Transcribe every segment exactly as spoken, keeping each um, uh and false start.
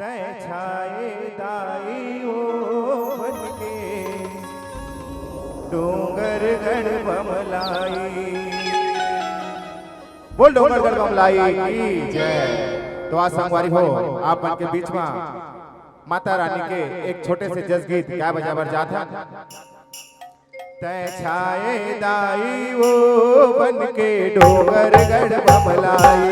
तैं छाए दाई ओ बन के डोंगरगढ़ बमलाई। बोल डोंगरगढ़ बमलाई की जय। तो आज संगवारी हो, आप मन के बीच में माता रानी के एक छोटे से जस गीत गाए बजाए बर जात हे। तैं छाए दाई ओ बन के डोंगरगढ़ बमलाई।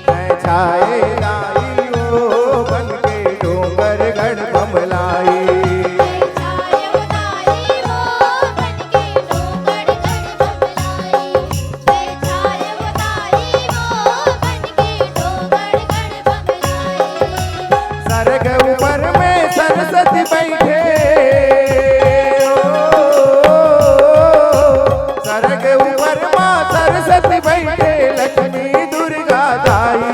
तैं छाए दाई ओ बन के डोंगरगढ़ बमलाई। सरग ऊपर में सरस्वती बैठे, ओ, सरग ऊपर माँ सरस्वती बैठे, लक्ष्मी दुर्गा दाई।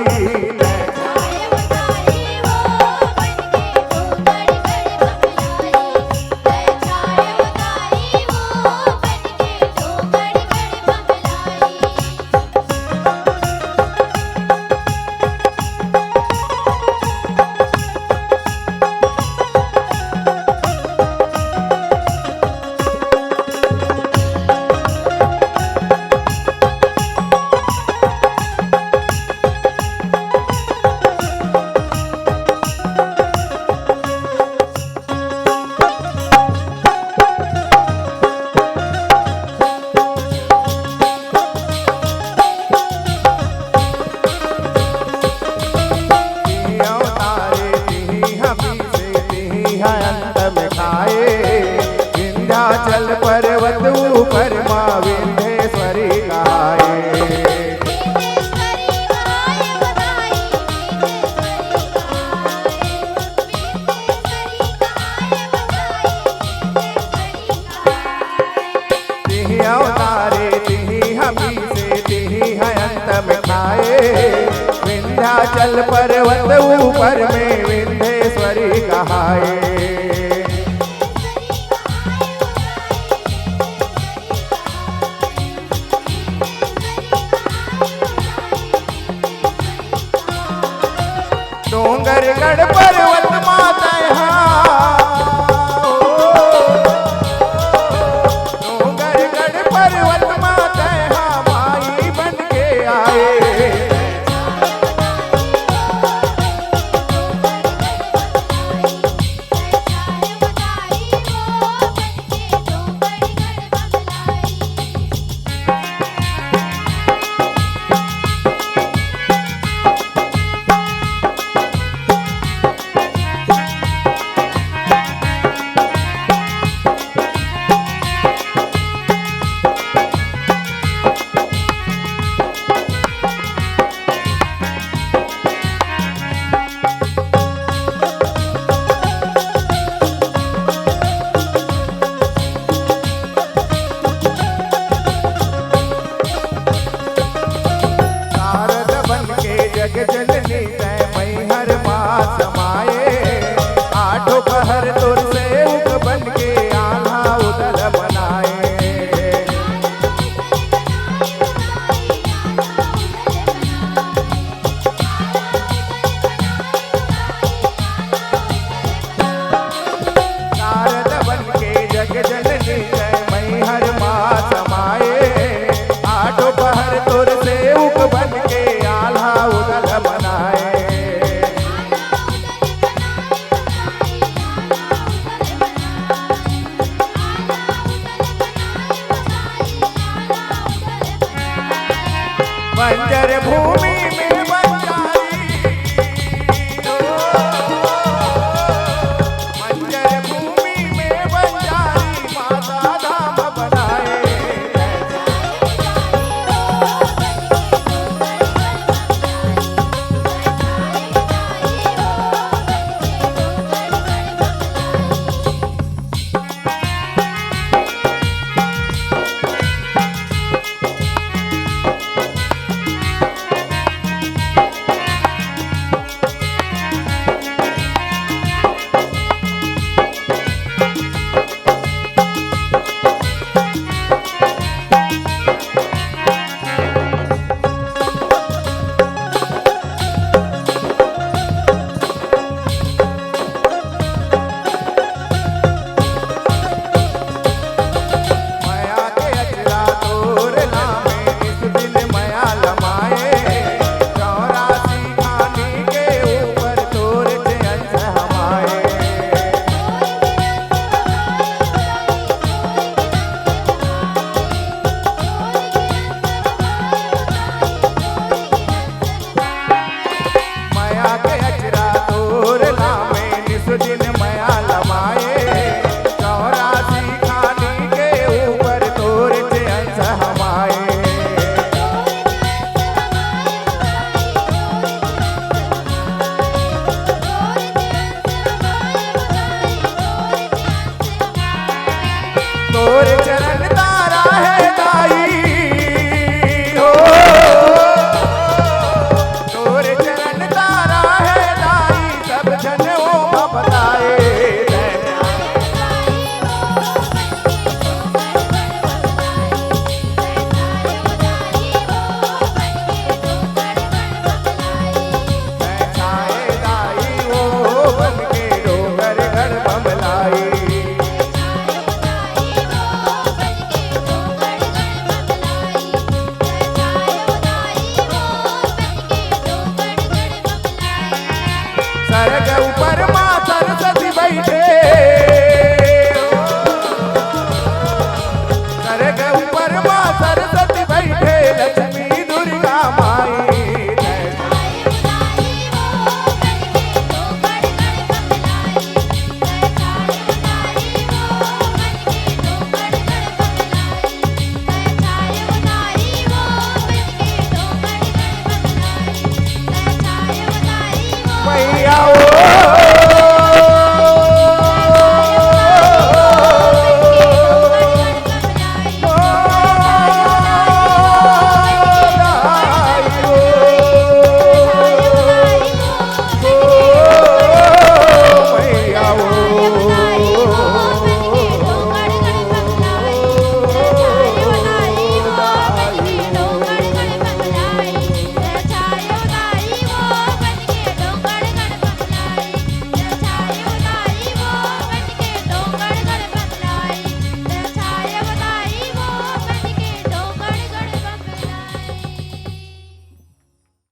तिही अवतारे, तिही ह बीसे, तिही ह अंत में खाए। विंध्याचल पर्वत ऊपर माँ विंध्येश्वरी कहाए। तिही अवतारे, तिही ह बीसे, तिही ह अंत में खाए। विंध्याचल पर्वत ऊपर में विंध्येश्वरी कहाए। डोंगरगढ़ पर्वत माता हा, डोंगरगढ़ पर्वत माता हा, माई बन के आए। शारद बन के जग जननी तैं मैहर मा समाए। आठों पहर तोर सेवक बन के आल्हा उदल मनाए। शारद बन के जग जननी तैं मैहर मा समाए। आठों पहर तोर सेवक बन के आल्हा उदल मनाए। दिन मया